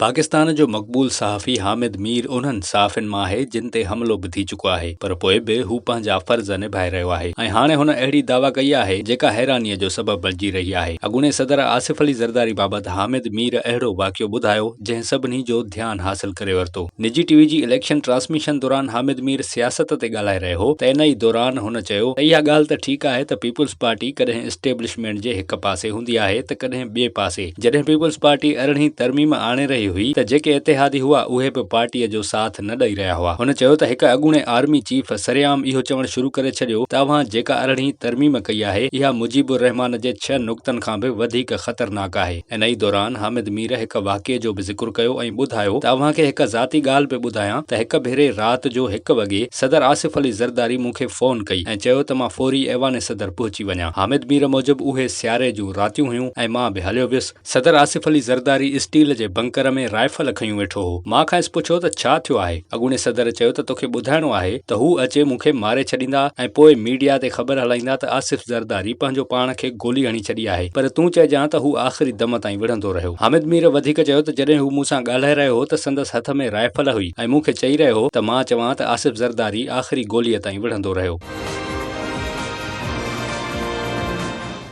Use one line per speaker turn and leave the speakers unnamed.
پاڪستان جو مقبول صحافي حامد مير انهن صحافين مان آهي جن تي حملو به ٿي چڪو آهي پر پوء به هو پنهنجا فرض نڀائي رهيو آهي ۽ هاڻي هن اهڙي دعويٰ ڪئي آهي جيڪا حيرانيء جو سبب بڻجي رهي آهي. اڳوڻي صدر آصف علي زرداري بابت حامد مير اهڙو واقعو ٻڌايو جنهن سڀني جو ڌيان حاصل ڪري ورتو. نجي ٽي وي جي اليڪشن ٽرانسميشن دوران حامد مير سياست تي ڳالهائي رهيو هو ته ان ئي دوران هن چيو ته اها ڳالهه ته ٺيڪ آهي ته پيپلز پارٽي ڪڏهن اسٽيبلشمينٽ جي هڪ پاسي هوندي آهي ته ڪڏهن ٻئي پاسي. جڏهن پيپلز پارٽي ارڙهين ترميم آڻي رهي هئي ته جيڪي اتحادي هئا اهي به پارٽيء جو ساٿ نه ڏئي رهيا هئا. هن چيو ته هڪ اڳوڻي آرمي چيف سرعام اهو چوڻ شروع ڪري ڇڏيو ته اوهان جيڪا ارڙهين ترميم ڪئي آهي اها مجيب الرحمان جي ڇهه نقطن کان به وڌيڪ خطرناڪ آهي. انهي دوران حامد مير هڪ واقعي جو به ذڪر ڪيو ۽ ٻڌايو ته اوهان کي هڪ ذاتي ڳالهه به ٻڌايان ته هڪ ڀيري رات جو هڪ وڳي صدر آصف علي زرداري مون کي فون ڪئي ۽ چيو ته مان فوري ايوان صدر پهچي وڃان. حامد مير موجب اهي سياري جون راتيون هيون ۽ مان به هليو ويس. صدر آصف علي زرداري اسٽيل جي بنڪر ۾ رائفل کنيون ويٺو هو. مان کانئس پڇيو ته ڇا ٿيو آهي؟ اڳوڻي صدر چيو ته توکي ٻڌائڻو آهي ته هو اچي مون کي ماري ڇڏيندا ۽ پوء ميڊيا تي خبر هلائيندا ته آصف زرداري پنهنجو پاڻ کي گولي هڻي ڇڏي آهي پر تون چئجان ته هو آخري دم تائين وڙهندو رهيو. حامد مير وڌيڪ چيو ته جڏهن هو مون سان ڳالهائي رهيو هو ته سندس هٿ ۾ رائفل هئي ۽ مون کي چئي رهيو هو ته مان چوان ته آصف زرداري آخري گوليء تائين وڙهندو رهيو.